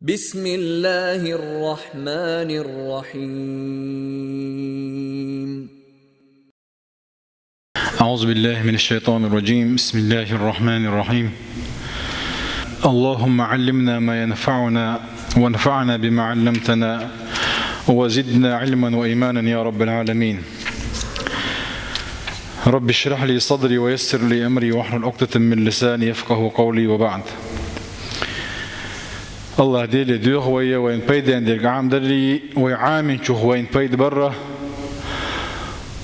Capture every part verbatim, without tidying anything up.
بسم الله الرحمن الرحيم. أعوذ بالله من الشيطان الرجيم. بسم الله الرحمن الرحيم. اللهم علمنا ما ينفعنا وانفعنا بما علمتنا وزدنا علما وإيمانا يا رب العالمين. رب اشرح لي صدري ويسر لي أمري واحلل عقدة من لساني يفقه قولي وبعد. АллахӀ Деле доьху вай, вайна пайденна дерг Ӏамадарий, вай Ӏаминчух вайна пайда барра.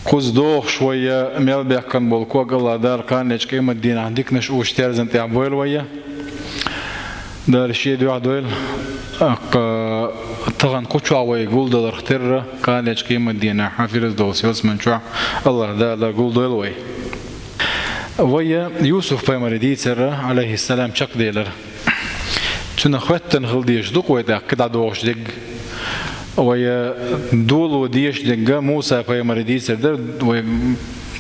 Кхуза дохуш вай мел баьккхина болу ког АллахӀ Дала кханалерчу къематдийнахь диканаш уьш терзан тӀехь бойла вай. Дала Шен дуьхьа дойла, аккха тахана кху чохь вай гулдаларх терра, кханалерчу къематдийнахь Фирдовс ялсаман чохь АллахӀ Дала гулдойла вай. Вай Юсуф-пайхамаре дийцар, Ӏалайхиссалам, чекхделира. Цунах хоьттина хила дезаш ду-кх вай тӀаккха дӀадохуш дерг. Вай доло дезаш дерг Муса-пайхамаре дийцар дара, вай,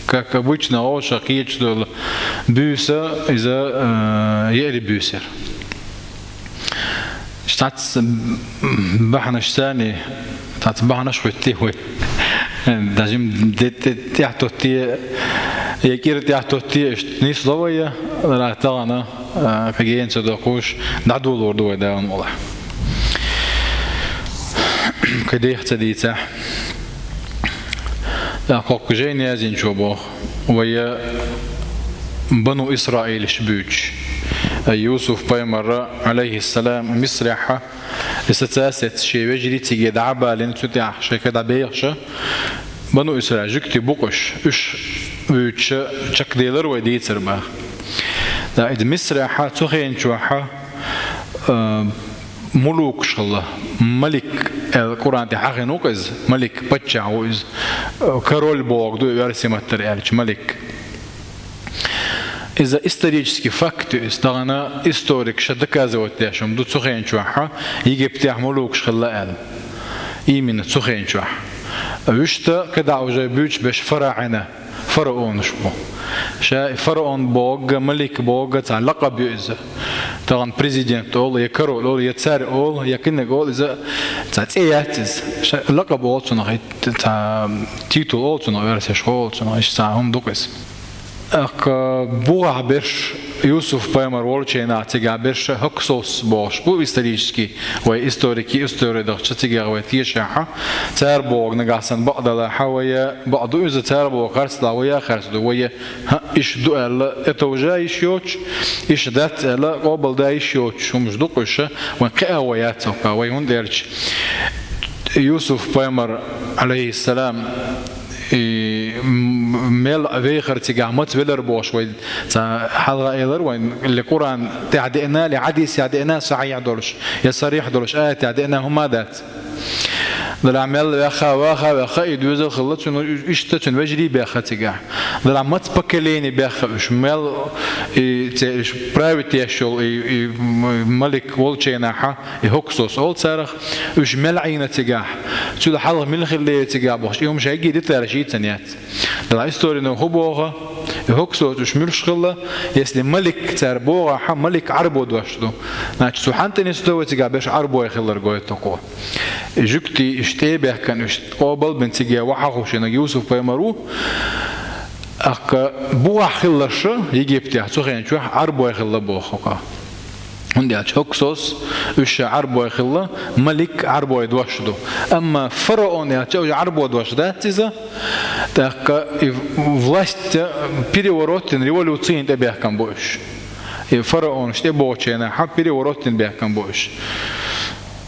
как обычно, гӀо ша кхеташ долу буьйса, иза, э, еари буьйса яра. Цхьацца бахьанаш санна, цхьацца бахьанаш хӀоьттий вай. Даже де-, де-, тӀаьхьатоттий, я кӀира тӀаьхьатоттий, иштта нисло вай, ара тахана, а, кхин гена ца доккхуш, дӀадолор ду вай Дала мукъалахь. Кхин дехьа ца дийцахь. ТӀаккха кхокку жайна яздинчо боху, вай Бану Исраилаш буьйцуш, Юсуф-пайхамар, Ӏалайхиссалам, Мисрехь, и саца а сецна шен вежарий цига дӀа а балийна, цу тӀехь шайн кара дӀабехаш, Бану Исраил жуьгтий бу-кх уьш, уьш буьйцуш чекхделира вай дийцар боху. Да, иза Мисрехь, цу хенахь чохь, а, мулукаш хилла, малик аьлла Къуръан тӀехь хьахийна ву-кх иза, малик, паччахь ву иза, король бохург ду оьрсийн маттара аьлча, малик. Иза исторический факт ю иза, тахана историкаша доказывать деш хӀума ду, цу хенахь чохь Египтехь мулукаш хилла аьлла. Именно цу хенахь чохь. Вуьшта кхидӀа уже буьйцуш берш фараӀина, фараонаш бу. Ша и фараон бохург, малик бохург цхьа лакъаб ю иза. Тахана президент олу, я король олу, я царь олу, я кхинниг олу, иза цхьа цӀе яц иза. Ша лакъаб олу цунах, цхьа титул олу цунах, оьрсаша олу цунах, иштта цхьа хӀума ду-кх иза. ТӀаккха бухахь берш, Юсуф-пайхамар волчу хенахь цигахь берш Хьоксос бохуш бу исторический, вай историкийн истори дахча цигахь вай тешахь, цара бохург нагахь санна бакъ далахь, вай бакъ ду иза, цара бохург харц далахь, вай харц ду, вай хӀаъ, иштта ду аьлла, тӀетовжа йиш йоцуш, иштта дац аьлла, къобалда йиш йоцуш хӀумаш ду-кх уьш, вайн кхиа вай яц хӀокху, вай хӀунда аьлча Юсуф-пайхамар, Ӏалайхиссалам, и, м-, мел вехар цигахь маца велар бохуш вай цхьа хьалха элира вайн, ле Къуръан тӀехь деана, ле хьадисехь деана, сахьихь долуш, я сарихь долуш аятехь деана хӀума дац. Делахь мел ваьхна, ваха, ваьхна, и доьзал хилла цуьнан, иштта цуьнан вежарий баьхна цигахь. Делахь маца поколение баьхна уьш, мел и, цӀе уьш править еш йолу и, и м-, малик волчу хенахь, и Хьоксос олу царах, уьш мел Ӏийна цигахь, цуьнан хьалха мила хиллера цигахь бохуш, и хӀума шайгахь деталаш йийцина яц. Делахь историно хӀун боху, и Хьоксос уьш муьлш хилла, если малик цара бохахь, малик Ӏарбойн дош ду. Значит, цу хьан тӀе нисдо вай цигахь берш Ӏарбой хилар гойту кхо. И жуьгтий, уьш тӀе а баьхкина, уьш къобал а бина цига вахьа хууш верг Юсуф-пайхамар ву, тӀаккха бухахь хилларш Египтехь цу хенахь чохь Ӏарбой хилла боху хӀокху. ХӀунда аьлча Хьоксос уьш ша Ӏарбой хилла, малик Ӏарбойн дош ду. Амма фараон аьлча уже Ӏарбойн дош дац иза, тӀаккха и власть переворот йина, революци йина тӀебаьхкина бу уьш. И фараонаш тӀебогӀучу хенахь переворот йина баьхкина бу уьш.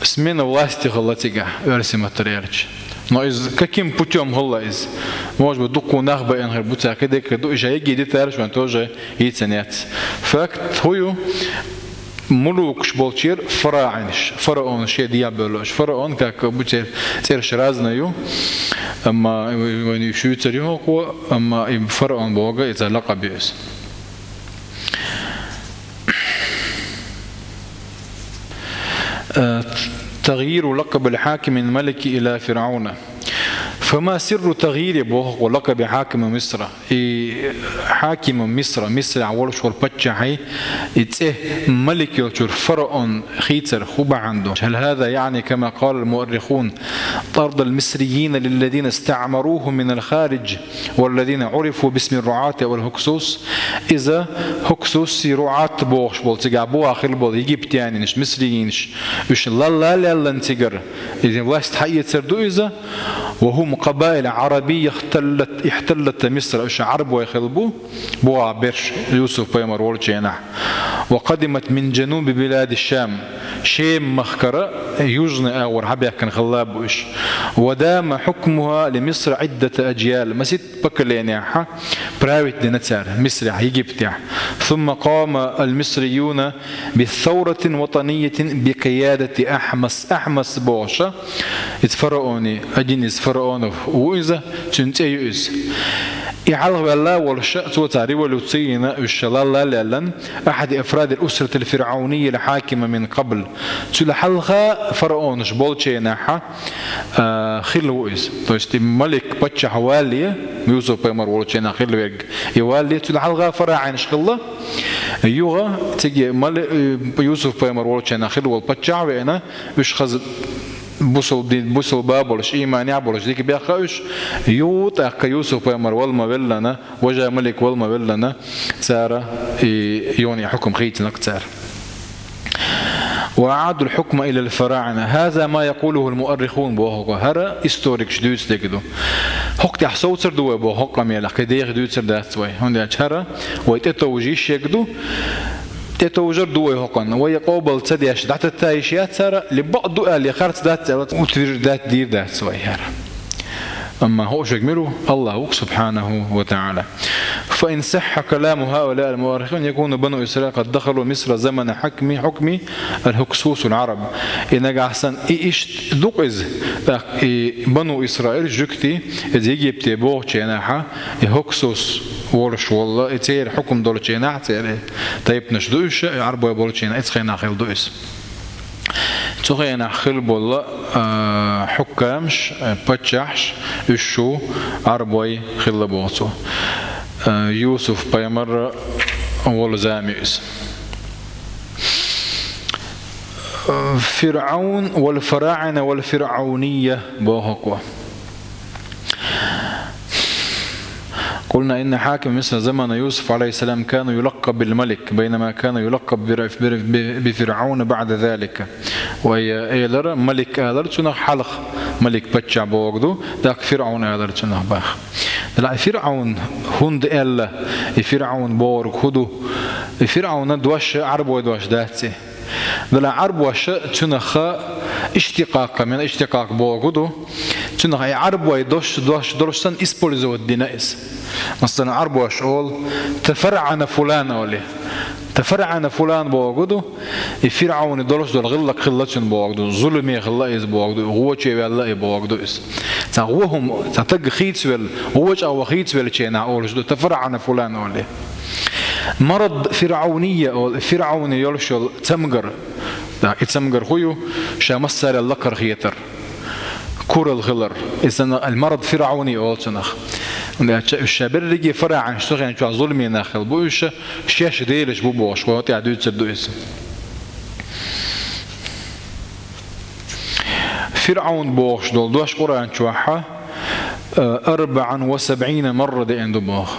Смена власти хилла цигахь, оьрсийн маттара аьлча. Но иза каким путём хилла иза? Может быть, дуккха нах баьхна хир бу, цара кхидерг хир ду, и шайгахь деталаш вайн тоже йийцина яц. Факт хӀун ю? Мулукаш болчеран фараӀинаш, фараон шен дехьа бевлла уьш. Фараон, как обычно, цӀераш разный ю, амма вайна шуьйцур ю хӀокхо, амма и фараон бохург иза лакъаб ю иза. Э, تغيير لقب الحاكم الملك إلى فرعون. فما سر تغيير, боху, لقب حاكم مصر. И хьакима Мисра, Мисрехь волуш волу паччахьий, и цӀе малик йолчуьра фараон хийцар хӀун бахьана ду? هل هذا يعني كما قال المؤرخون طرد المصريين للذين استعمروهم من الخارج والذين عرفوا باسم الرعاة والهكسوس؟ Иза хуксус и руӀат бохуш болу, цигахь бухахь хилла болу египтянинаш, мисриинаш, уьш лалла леллан цигара, иза власть хьаэцар ду иза, وهم قبائل عربية احتلت, احتلت مصر, уьш Ӏарбой хилла бу, бухахь берш Юсуф-пайхамар волчу хенахь. وقدمت من جنوب بلاد الشام, Шем-махкара южный агӀор хьабаьхкина хилла бу уьш. ودام حكمها لمصر عدة أجيال, масит поколенехь править дина цара Мисрехь, Египтехь. ثم قام المصريون بثورة وطنية بقيادة أحمس. Ахьмас бохуш, иза фараони, один из фараонов ву иза, цуьнан цӀе ю иза. И хьалхаваьлла волуш, цо цара революци йина, уьш лалла леллан, أحد أفراد الأسرة الفرعونية الحاكمة من قبل. Цул хьалха фараонаш болчу хенахь, а, хилла ву иза. То есть и малик, паччахь валале, Юсуф-пайхамар волчу хенахь хилла верг, и валале, цул хьалха фараӀинаш хилла. Юха цига мали-, э, Юсуф-пайхамар волчу хенахь хилла волу паччахь а веана, уьш хаза бусалба дин, бусалба болуш, ийманехь болуш дика баьхна уьш. Юха тӀаккха Юсуф-пайхамар вала ма-веллана, важа малик вала ма-веллана, цара и юха хьукам хийцинарг цара. وأعادوا الحكم إلى الفراعنة. هذا ما يقوله المؤرخون, боху, хӀара историкаш дуьйцу дерг ду. ХӀокху тӀехь совцар ду вай, боху, хӀокху къамелехь, кхин деха дуьйцур дац вай. ХӀунда аьлча хӀара вай тӀетовжа йиш ерг ду. ТӀетовжар ду вай хӀокхунна. Вай къобал ца деш, дӀататта йиш яц хӀара, ли бакъ ду аьлла, я харц дац аьлла, утверждать дийр дац вай хӀара. Амма хӀокху шуьга мила ву? АллахӀ ву, субхьанаху ва таӀала. فإن صح كلام هؤلاء المؤرخين يكون بنو إسرائيل قد دخلوا مصر زمن حكم، حكم الهكسوس العرب. И нагахь санна, и иштта ду-кх иза, тӀаккха и Бану Исраил, жуьгтий, иза Египте бохучу хенахь, и Хуксус волуш волла, и церан хьукам долчу хенахь, церан тайпанаш ду уьш, и Ӏарбой болчу хенахь, иза хенахь хилла ду иза. Цу хенахь хилла болу, а, хьукамаш, а, паччахьаш, уьш шу Ӏарбой хилла боху цо. А, Юсуф-пайхамар волу зама ю иза. А, ФирӀаун вал фараӀина вал фирӀаунийя боху-кх. قلنا إن حاكم مصر زمن يوسف عليه السلام كان يلقب بالملك، بينما كان يلقب بر-، بر-، بفرعون بعد ذلك. Вай, э, элира, малик алар цунах хьалха, малик паччахь боху ду, тӀаккха ФирӀаун алар цунах боху. Делахь и ФирӀаун хӀунда аьлла, и ФирӀаун бохург хӀун ду? И ФирӀауна дош Ӏарбой дош дац и. Делахь Ӏарбоша цунах иштикъакъ, мен иштикъакъ боху ду. Цунах и Ӏарбой дош, дош долуш санна использовать дина иза. Масала, Ӏарбоша олу: «ТафарӀана фулан», олий. «ТафарӀана фулан» боху ду. И ФирӀауни долуш долу гӀиллакх хилла цуьнан боху ду. Зуламе хилла иза боху ду. ГӀоче ваьлла и боху ду иза. Цхьа гӀо хӀума, цхьа таг хийцавелла, гӀоча а ван хийцавеллачу хенахь олуш ду: «ТафарӀана фулан», олий. Марад фирӀаунийя олу, ФирӀауни йолуш йолу цамгар. Да, и цамгар хӀун ю? Ша массарел лакхара хетар. Куралла хилар. И санна, аль-марад фирӀауни олу цунах. ХӀунда аьлча уьш ша берриге фараӀинаш цу хенахь чохь зуламе нах хилла бу уьш, шаьш делаш бу бохуш, вай тӀехь дуьйцур ду иза. ФирӀаун бохуш долу дош Къуръан чохь, э, арбаӀан ва сабӀина марра деана ду боху.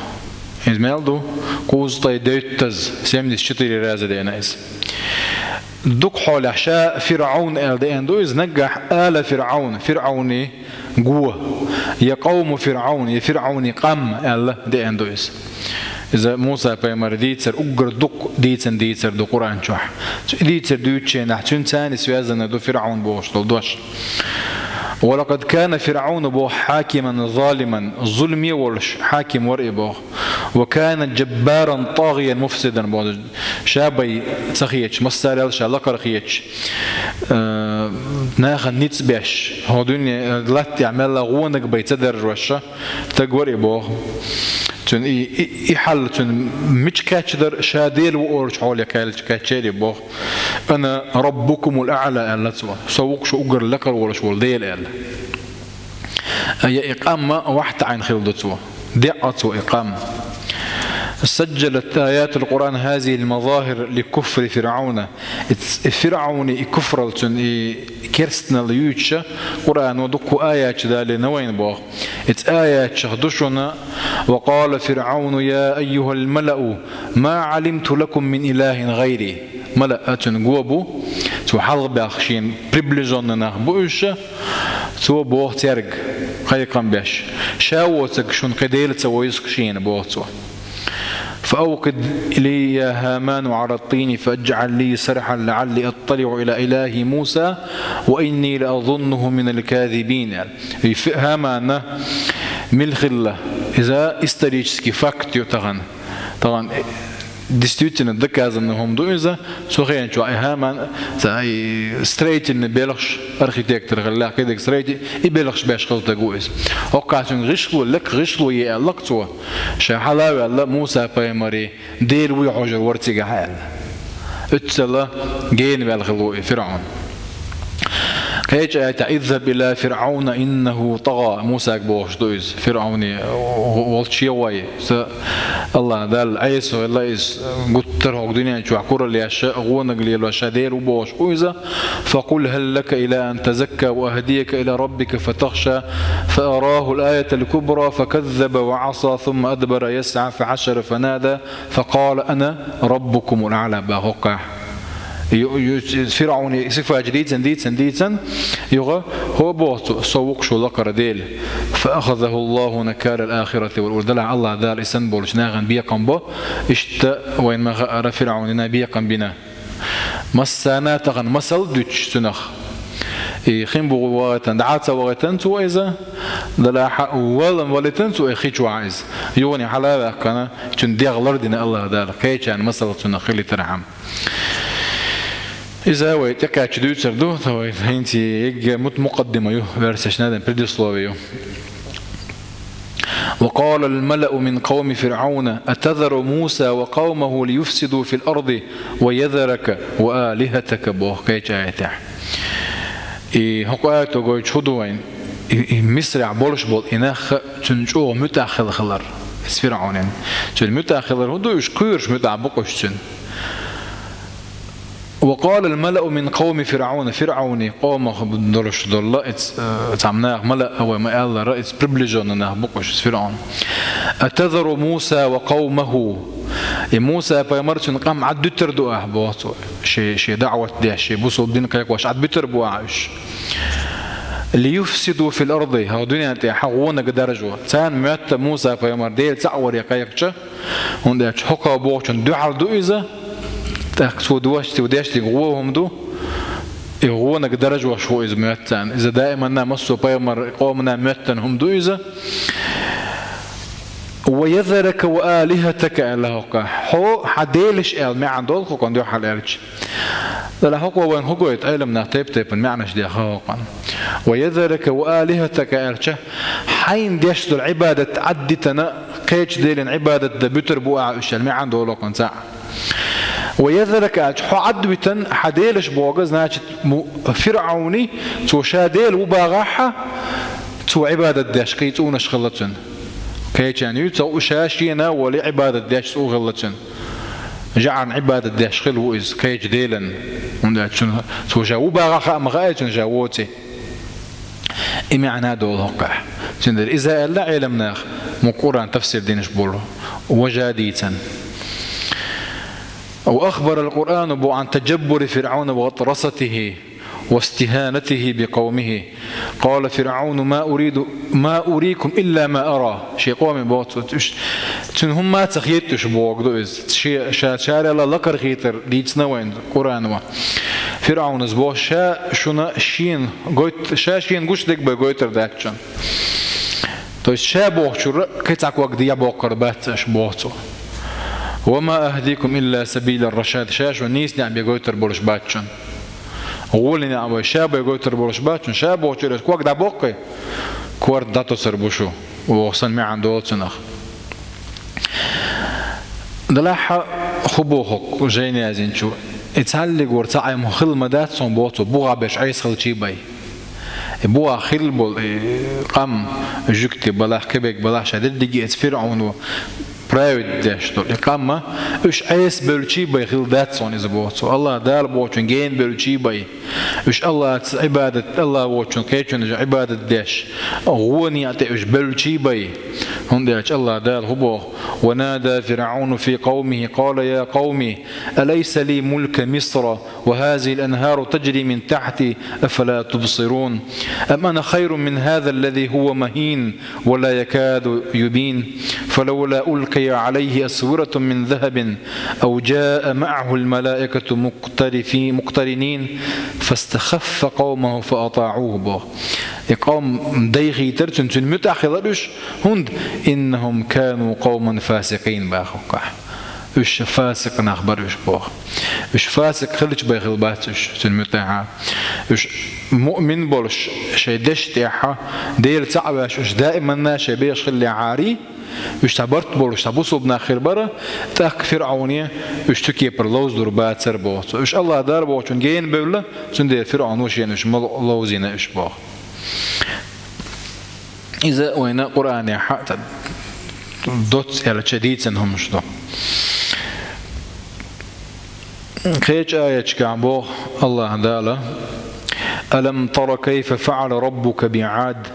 Иза мел ду? Кхузткъе дейттаза, семьдесят четыре раза деана иза. Дукха хьолехь ша ФирӀаун аьлла деана ду иза, наггахь ала ФирӀаун, ФирӀауни го, я къавму ФирӀаун, я ФирӀауни къам аьлла деана ду иза. Иза Муса-пайхамар дийцар, уггар дукха дийцина дийцар ду Къуръан чохь. Цу и дийцар дуьйцучу хенахь, цуьнца а связано ду ФирӀаун бохуш долу дош. «Ва лакъад кана ФирӀауну», боху, «хьакиман залиман», зуламе волуш хьаким вара и боху. «Ва кана джаббаран тагӀиян муфсидан», боху. Ша бай ца хеташ, массарел ша лакхара хеташ, э, нахана ницкъ беш, хӀокху дуьне, э, латтехь мелла гӀонаг бай ца даржош, стаг вара и боху. Цуьнан и, и, и хьал цуьнан мича кхаьчна дара, ша Дела ву олучу хьоле кхаьчна, кхаьчнера и боху. «Ана раббукумул аӀла», аьлла цо. Со ву-кх шу уггар лакхара волуш волу Дела аьлла. Ай, и къам вахьтаӀийна хилла ду цо. ДеӀа цо и къам. سجلت آيات القرآن هذه المظاهر لكفر فرعون. Иц-, и ФирӀауни и куфрал цун и керстанал юьйцуш, Къуръано дуккха аяташ далийна вайна боху. Иц аяташах ду шуна: وقال فرعون يا أيها الملأ ما علمت لكم من إله غيري. МалаӀ цуьнан го бу, цо хьалха баьхна шена приближённый нах бу уьш, цо боху цаьрга, кхайкхам беш: «Ша воцург шуна кхин дела ца вевза-кх шена», — боху цо. فأوقد لي يا هامان على الطين فاجعل لي صرحا لعلي أطلع إلى إله موسى وإني لأظنه من الكاذبين. И Фи-, Хамана мила хилла, иза исторический факт ю тахана. Тахана, э, действительно доказанный хӀума ду иза. Цу хенахь чохь и Хаман, ца, и строительный белхаш, архитектор хилла, кхидерг строитель, и белхаш беш хилла стаг ву иза. ХӀокхахь цуьнга гӀишло, лекха гӀишло е аьлла-кх цо, ша хьала а ваьлла, Муса-пайхамаре Дела вуй хьожур вара цигахь аьлла. Уьццала гена ваьлла хилла ву и ФирӀаун. Кхечу аятехь: اذهب إلى فرعون إنه طغى. Мусага бохуш ду иза. ФирӀауне волчу чу гӀой. Сан АллахӀ Далла Ӏеса хилла иза, гуттар а хӀокху дуьнен чохь куралла еш, гӀонах лелош ша Дела ву бохуш ву иза. فقل هل لك إلى أن تزكى وأهديك إلى ربك فتخشى. فأراه الآية الكبرى فكذب وعصى ثم أدبر يسعى فحشر فنادى فقال أنا ربكم الأعلى. Боху хӀокхахь. Ю-, ю-, ФирӀауне сифаташ дийцина, дийцина, дийцина, юха хӀун боху цо: «Со ву-кх шу лакхара Дела». فأخذه الله نكال الآخرة والأولى. Делахь АллахӀ Дала и санна болчу нахана бекхам бо, иштта вайна ма-хаъара ФирӀауна бекхам бина. Массарна а тахана масал дуьтуш цунах. И хин бу вахийтина, дӀа а ца вахийтина цо иза, делахь а вала валийтина цо и хи чохь иза. Юха хьала а ваьккхина, цуьнан дегӀ лардина АллахӀ Дала, кхечарна масал цунах хилийтархьама. Иза вай тӀекхаьчча дуьйцур ду, ца вай хӀинца и эгга мут-, мукъаддима ю, версеш надан предислови ю. وقال الملأ من قوم فرعون أتذر موسى وقومه ليفسدوا في الأرض ويذرك وآلهتك, боху кхечу аятехь. И хӀокху аято гойтуш хӀун ду вайна? И, и Мисрехь болуш болу и нах цуьнан чӀогӀа муьтӀахь хилла хилар. Иза ФирӀаунан. Цуьнан муьтӀахь хилар хӀун ду? Уьш кхоьруш муьтӀахь бу-кх уьш цуьнан. وقال الملأ من قوم فرعون, ФирӀауни къомах долуш долу, иц-, э, цхьамма нах, малаъ вай ма-аьллара, иц приближённый нах бу-кх уьш, ФирӀаун. أتذر موسى وقومه. И Муса-пайхамар, цуьнан къам Ӏад дуьтур ду ахь, боху цо. Шен, шен даӀват деш, шен бусалба дин кхайкхош Ӏад буьтур бу ахь уьш. ليفسدوا في الأرض, хӀокху дуьнен тӀехь гӀонах даржо. Царна моьтту Муса-пайхамар Дела цхьаъ варе кхайкхича, хӀунда аьлча хӀокхо бохучун дуьхьал ду иза, тӀаккха цо дош, цо деш дерг гӀо хӀума ду, и гӀонах даржош ву иза моьтту царна. Иза даиманна массо а пайхамар къомана моьттина хӀума ду иза. ويذرك وآلهتك аьлла хӀокхахь. Хьо, хьан делаш аьлла маьӀна долу хӀокхунна дуьхьал аьлча. Делахь хӀокхо вайна хӀун гойту, Ӏеламнаха тайп-тайпана маьӀнаш деха хӀокхунна. ويذرك وآلهتك аьлча, хьайна деш долу Ӏибадат Ӏаддитана, кхечу делан Ӏибадат дан буьтур бу ахь уьш аьлла маьӀна долу хӀокхунна цхьаъ. ويذرك аьлча, хьо Ӏадвитан, хьан делаш боху, значит, му-, ФирӀауни, цо ша Дела ву бахахь, цо Ӏибадат деш кхин цӀунаш хилла цуьнан. Кхечарна юьйцу, ша шена а волий Ӏибадат деш цӀу хилла цуьнан. ЖаӀарна Ӏибадат деш хилла ву иза, кхечу делан. ХӀунда аьлча цуьнан, цо ша ву бахахь хаа ма хаьа цуьнан ша воций. И маьӀна долу хӀокхахь. Цундела иза аьлла Ӏеламнаха, мукъа Къуръан тафсир динаш болу, важа дийцан. وأخبر القرآن بو عن تجبر فرعون وغطرسته واستهانته بقومه. قال فرعون ما أريد، ما أريكم إلا ما أرى. Шен къоме боху цо, уьш, цуьнан хӀумма а ца хеташ боху ду иза. Шен, ша, шарала лакхара хетар дийцина вайна Къуръано. ФирӀаунас боху, ша шуна шена гойт-, ша шена гуш дерг бен гойтур дац шуна. То есть ша бохучуьра кхин цхьа ког дӀабоккхур бац аш, боху цо. وما أهديكم إلا سبيل الرشاد. Ша шуна нийса некъ бен гойтур болуш бац шуна. ГӀоле некъ бен, ша бен гойтур болуш бац шуна. Ша бохучуьра аш ког дӀабоккхий, корта дӀатосур бу шу. Оха сан маьӀна долу цунах. Делахь хӀун боху жайна яздинчо? И цхьаллиг вара цхьа Ӏема хилла ма дац, сон боху цо, бугӀа беш Ӏеса хилчий бен. Боху хилла болу и къам, жуьгти балахь, кхиберг балахь, ша дерриге эца ФирӀауно править деш долу и къам, уьш Ӏеса бевлчий бен хилла дац хьуна иза боху цо. АллахӀ Дала бохучун гена бевлчий бен. Уьш АллахӀаца Ӏибадат, АллахӀ воцчун кхечун уьш Ӏибадат деш, гӀо некъа тӀе уьш бевлчий бен. ХӀунда аьлча АллахӀ Дала хӀун боху: «ونادى فرعون في قومه قال يا قوم أليس لي ملك مصر وهذه الأنهار تجري من تحتي أفلا تبصرون أم أنا خير من هذا الذي هو مهين ولا يكاد يبين فلولا ألقي عليه أسورة من ذهب أو جاء معه الملائكة مقترفين، مقترنين فاستخف قومه فأطاعوه», боху. И къом дайхийтира цуьнан, цуьнан муьтӀахь хилира уьш, хӀунда: «إنهم كانوا قوما فاسقين», боху. Уьш фасикъ нах бара уьш боху. Уьш фасикъ хилча бен хилла бац уьш цуьнан муьтӀахь. Уьш муъмин болуш, шайн дешна тӀехь Дела цхьаъ веш, уьш даиманна шайн бехаш хиллехьара, уьш цхьа барт болуш, цхьа бусулба нах хир бара, тӀаккха ФирӀауне уьш цу кепара ловзалур бацара боху цо. Уьш АллахӀ Дала бохучун гена бевлла, цундела ФирӀауно шена уьш ма ловзийна уьш боху. Иза вайна Къуръанехь а цхьа доцца аьлча дийцина хӀуманаш ду. Кхечу аяташкахь боху АллахӀ Дала: «ألم تر كيف فعل ربك بعاد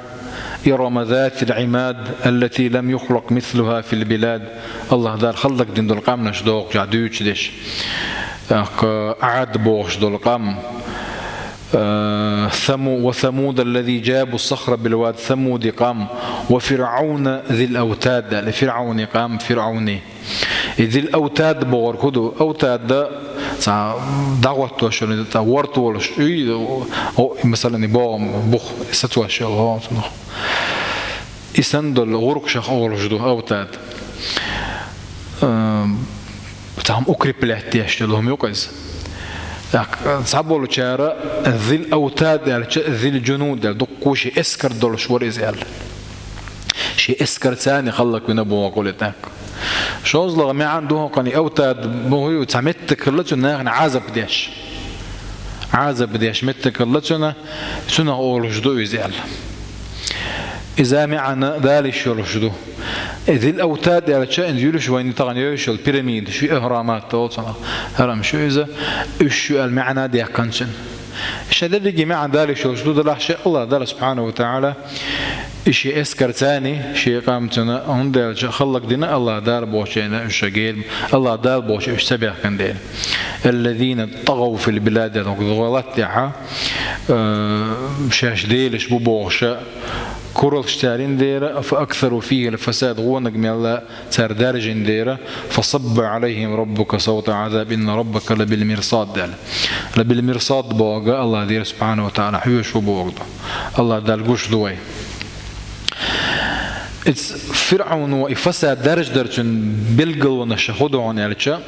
إرم ذات العماد التي لم يخلق مثلها في البلاد». АллахӀ Дала хӀаллакдина долу къаьмнаш дохучохь дуьйцуш деш. ТӀаккха Ӏад бохуш долу къам, а, Саму-, «وثمود الذين جابوا الصخر بالواد», Самуди къам, «وفرعون ذي الأوتاد», аьлла, ФирӀауни къам, ФирӀауни. И «ذي الأوتاد» бохург хӀун ду? Аутад цхьа дӀахӀоттош йолу, цхьа ворта волуш, уьй, о, масалан, и боху бух, и сацош йолу, хӀо, цунах. И санна долу гӀуркъашах олуш ду аутад. Ам, цхьа хӀума укреплять деш йолу хӀума ю-кх иза. ТӀаккха цхьаболчара «ذي الأوتاد» аьлча, «ذي الجنود» аьлла, дуккха шен эскар долуш вара иза аьлла. Шен эскарца хӀаллаквина боху гӀуле тӀаккха. ШозлагӀа маьӀна ду хӀокхуьнан, и аутад боху, цхьа меттиг хилла цуьнан нахана Ӏазап деш. Ӏазап деш меттиг хилла цуьнан, цунах олуш ду иза аьлла. Иза маьӀна далийш йолуш ду. И «ذي الأوتاد» аьлча, иза юьлуш вайна тахана йовзуш йолу пирамидаш ю, ахрамат олу цунах. ХӀара-м шу иза, уьш ю аьлла маьӀна даьккхина цуьнан. Ша дерриге маьӀна далийш йолуш ду, делахь шен АллахӀ Дала субхьанаху ва таӀала, и шен эскарца, шен къамца, хӀунда аьлча хӀаллакдина АллахӀ Дала бохучу шена уьш, шен гена, АллахӀ Дала бохучу уьш ца баьхкина дела. «الذين طغوا في البلاد», хӀокху гӀалат тӀехь, а, шаьш делаш бу бохуша, кураллаш царна дера, «فأكثروا فيها الفساد», гӀонаг мелла цара даьржина дера, «فصب عليهم ربك سوط عذاب إن ربك لبالمرصاد», аьлла. «لبالمرصاد» бохург АллахӀ Дела субхьанаху ва таӀала хьоьжуш ву бохург ду. АллахӀ Дала гуш ду вай. Иза ФирӀауно и фасад даржадаран цуьнан билгалонаш хӀун ду хьуна аьлча: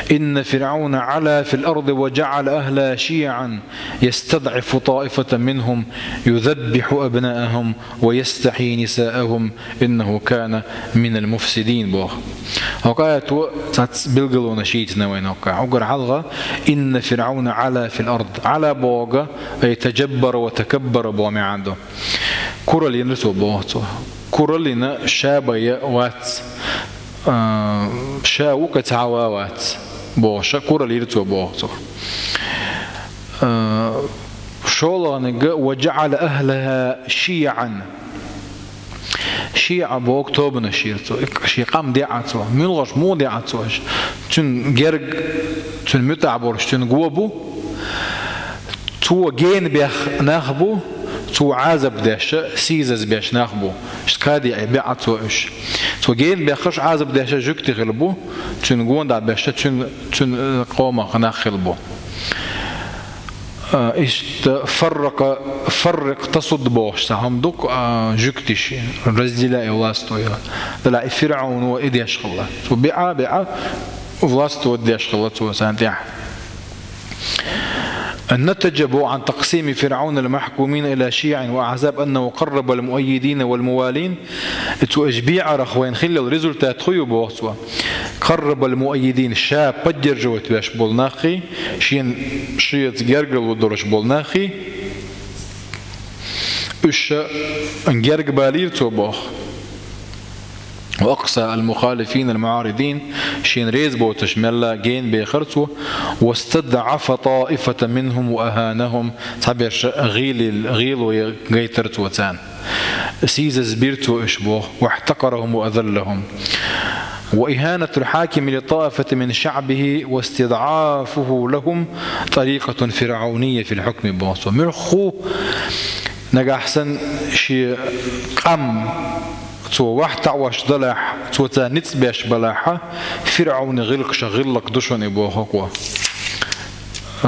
«إن فرعون علا في الأرض وجعل أهلها شيعا يستضعف طائفة منهم يذبح أبناءهم ويستحيي نساءهم إنه كان من المفسدين», боху. ХӀокху аято цхьацца билгалонаш йийцина вайна хӀокхахь. Уггар хьалха: «إن فرعون علا في الأرض». «Ӏала» бохург, ай, «تجبر وتكبر» боху маьӀна ду. Куралла йина цо боху цо. Куралла йина, ша бен вац, а, ша ву-кх цхьа а ван вац бохуша, куралла йира цо боху цо. А, шолгӀаниг: «وجعل أهلها شيعا». ШиӀа боху тобанаш йира цо. Шен къам деа цо. Муьлхарш муха деа цо аша? Цуьнан герга, цуьнан муьтӀахь болуш, цуьнан го бу. Цо гена бехна нах бу, цо Ӏазап деш, сийсаз беш нах бу. Иштта кхаъ деа, беа цо уьш. Цо гена бехаш, Ӏазап деш жуьгти хилла бу, цуьнан гонах беш, цуьнан, цуьнан, э, къомах нах хилла бу. А, иштта «فرق، فرق تسد» бохуш цхьа хӀума ду-кх, а, жуьгтиш, «разделяй и властвуй». Делахь и ФирӀауно и деш хилла. Цо беа, беа, властвовать деш хилла цо царна тӀехь. النتج بو عن تقسيم فرعون المحكومين إلى شيع وأحزاب أنه قرب المؤيدين والموالين. Цо уьш беарах вайна хилла йолу результат хӀун ю боху цо? قرب المؤيدين, ша поддерживать веш болу наххий, шен, шеца гергарло долуш болу наххий, Уьш герга балийра цо боху. وأقصى المخالفين المعارضين, шена реза боцуш мелла гена бехара цо. واستضعف طائفة منهم وأهانهم, цхьаберш гӀийла-, гӀийла гайтара цо царна. Сийсаз бира цо уьш боху. واحتقرهم وأذلهم. وإهانة الحاكم لطائفة من شعبه واستضعافه لهم طريقة فرعونية في الحكم боху цо. Муьлхха нагахь санна шен къам цо вахтаӀош далахь, цо царна ницкъ беш балахь, ФирӀавна гӀиллакхашах гӀиллакх ду шуна и боху кхо. Э,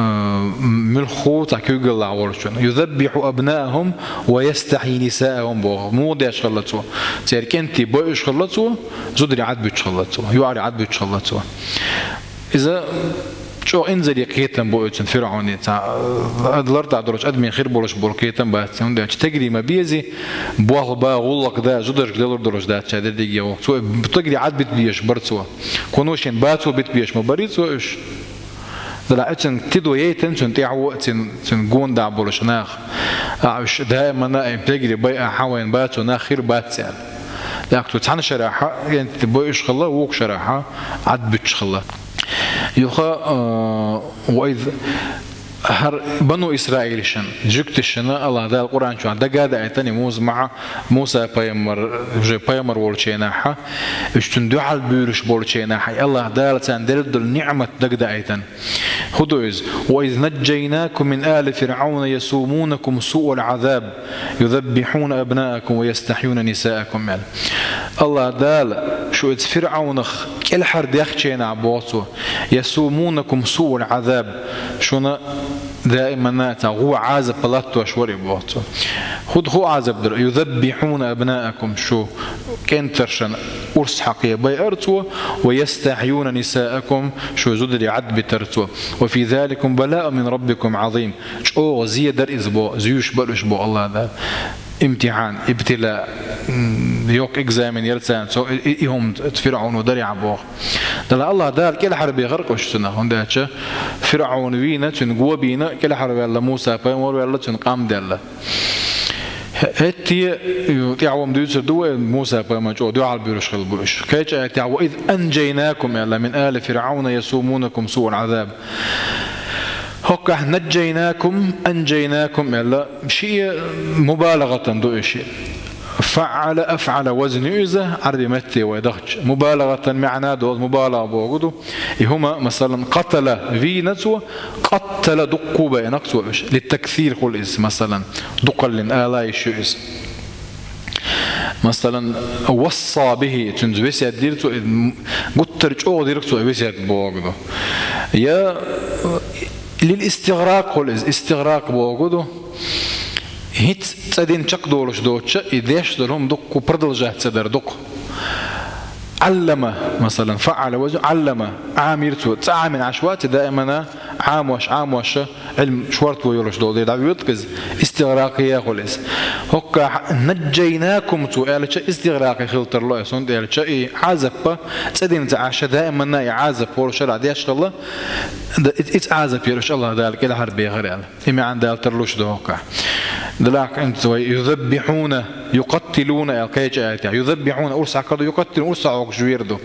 муьлхха цхьа куьйгаллахь волчунна. يذبح أبناءهم ويستحيي نساءهم боху. Муха деш хилла цо? Церан кӀентий бойуш хилла цо, зударий Ӏадбуьтуш хилла цо, йоӀарий Ӏадбуьтуш хилла цо. Иза чӀогӀа инзаре кхетам бу оцун ФирӀавне, цхьа, э, лартӀехь долчу адамийн хир болуш болу кхетам бац, хӀунда аьлча тегри ма безий, болх бан, гӀуллакх дан, зударшка далур долуш дац ша дерриге а. Цо тегри Ӏадбита безаш бара цо. Кхуно шен бацо бита безаш ма барий цо уьш. Делахь оцун тидо яйтина цуьнан тӀаьхьо, цуьнан, цуьнан гонах болуш нах. А уьш даимана а тегри бай а хьан вайн бацо нах хир бац аьлла. ТӀаккха цу цхьана шарахь, кӀентий бойуш хилла, вукху шарахь Ӏадбуьтуш хилла. Юха, э, وإذ, хӀара Бану Исраилшна, жуьгташна АллахӀ Дала Къуръан чохь дага а даийтина, Муса махьа, Муса пайхамар, уже пайхамар волчу хенахь, уьш цунна дуьхьал буьйлуш болчу хенахь, АллахӀ Дала царна делла долу ниӀмат дага даийтина. ХӀун ду иза? وإذ نجيناكم من آل فرعون يسومونكم سوء العذاب يذبحون أبناءكم ويستحيون نساءكم аьлла. АллахӀ Дала шу иза ФирӀавнах кӀелхьардехча хенахь боху цо, يسومونكم سوء العذاب, шуна даимана цхьа гӀо, Ӏазап латтош вара и боху цо. ХӀун ду, хӀун Ӏазап дара? يذبحون أبناءكم, шу кӀентаршна урс хьакхабайар цо, ويستحيون نساءكم, шу зударий Ӏадбитар цо. وفي ذلكم بلاء من ربكم عظيم. ЧӀогӀа зе дара иза боху, зуьйш бара уьш боху АллахӀ Дала. Имтихьан, ибтила, м, йоккха экзамен яра царна цо, и, и, и хӀума ФирӀавно дарехь боху. Делахь АллахӀ Дала кӀелхьарбехира уьш цунах, хӀунда аьлча ФирӀавн вийна, цуьнан го бийна, кӀелхьарваьлла Муса пайхамар ваьлла, цуьнан къам даьлла. ХӀе-, хӀетте, тӀаьхьо-м дуьйцур ду вай, Муса пайхамарна чӀогӀа дуьхьал буьйлуш хилла бу уьш. Кхечу аятехь: وإذ أنجيناكم аьлла, من آل فرعون يسومونكم سوء العذاب. ХӀоккхахь نجيناكم, أنجيناكم аьлла, шиъ мубалагӀатан ду и шиъ. فعل أفعل وزن ю иза, Ӏараби метте вай дахча. МубалагӀатан маьӀна долу, мубалагӀа бохург ду. И хӀума, масалан, قتل вийна цо, قتل дуккха а байинарг цо уьш. للتكثير хуьлу иза, масалан, дукхаллин ала йиш ю иза. Масалан, وصى به, цуьнца весет дира цо, гуттар чӀогӀа дира цо весет бохург ду. Я للاستغراق хуьлу иза, истигъракъ бохург ду. ХӀинца цӀа дина чекхдолуш доцуш, и деш долу хӀума дуккха продолжать ца дара дукха. علم, масалан, فعل وزن علم, Ӏамийра цо. ЦӀа Ӏамийна Ӏаш вац, даимана Ӏамош, Ӏамош, Ӏилма шорто йолуш долу дела дӀавоьду-кх иза, истигъракъ яхула иза. ХӀоккхахь نجيناكم цо аьлча, истигъракъ хила тарло иза, хӀунда аьлча и Ӏазап цӀа дина ца Ӏаш, даимана и Ӏазап хӀора шарахь деш хилла, д-, и-, иза Ӏазап яра уьш АллахӀ Дала кӀелхьарбехира аьлла. И маьӀна Дала тарлуш ду хӀоккхахь. Делахь хӀинца вай يذبحون, يقتلون аьлла кхечу аятехь. يذبحون урс хьакхаду, يقتلون урс хьокхуш вер ду.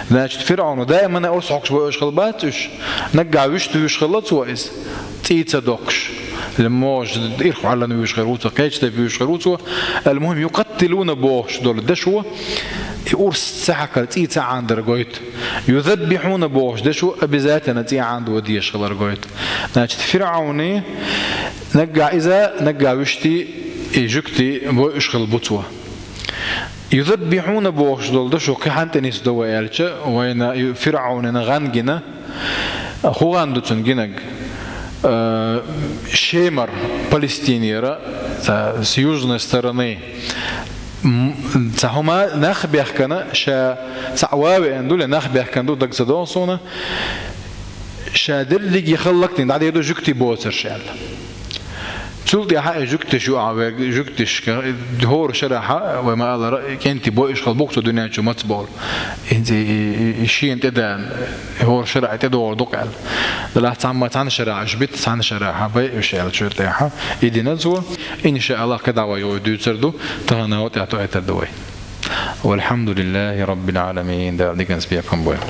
Значит, ФирӀавно даимана урс хьокхуш бойуш хилла бац уьш. Наггахь вуьшта вуьйш хилла цо иза, цӀий ца доккхуш. Или могӀаш ирх хьаллана вуьйш хир ву цо, кхечу тайпа вуьйш хир ву цо. المهم, يقتلون бохуш долу дешо, и урс ца хьакхар, цӀий ца Ӏандар гойту. يذبحون бохуш дешо обязательно цӀий Ӏанадо дезаш хилар гойту. Значит, ФирӀавне наггахь иза, наггахь вуьшти, и жуьгти бойуш хилла бу цо. يذبحون бохуш долу дешо кхин хьанна тӀе нисдо вай аьлча, вайна и ФирӀавнина гӀан гина, хӀун гӀан ду цуьнан гинарг? Э, Шемара, Палестинера, цхьа, с южной стороны, м, цхьа хӀума нах бехкана, ша цхьаъ ван веана ду, я нах бехкана ду, дага ца догӀу суна, ша дерриге хӀаллакдина дӀадийр ду жуьгти боцурш аьлла. Цул тӀехьа и жуьгташ ю ахьа вай, жуьгташка, хӀора шарахьа, вай ма-аллара, кӀентий бойуш хила бу-кх цу дуьнен чу маца бовла. И, и, и, и шена тӀедеана, хӀора шарахьа тӀедогӀур ду-кх аьлла. Делахь цхьамма цхьан шарахьа уьш бита, цхьан шарахьа бай уьш аьлла, цу тӀехьа. И диназа, иншааллахӀ, кхидӀа вай юха дуьйцур ду, таханлернигахьа тӀаэтар ду вай. والحمد لله رب العالمين. Дала диканца бекхам бойла.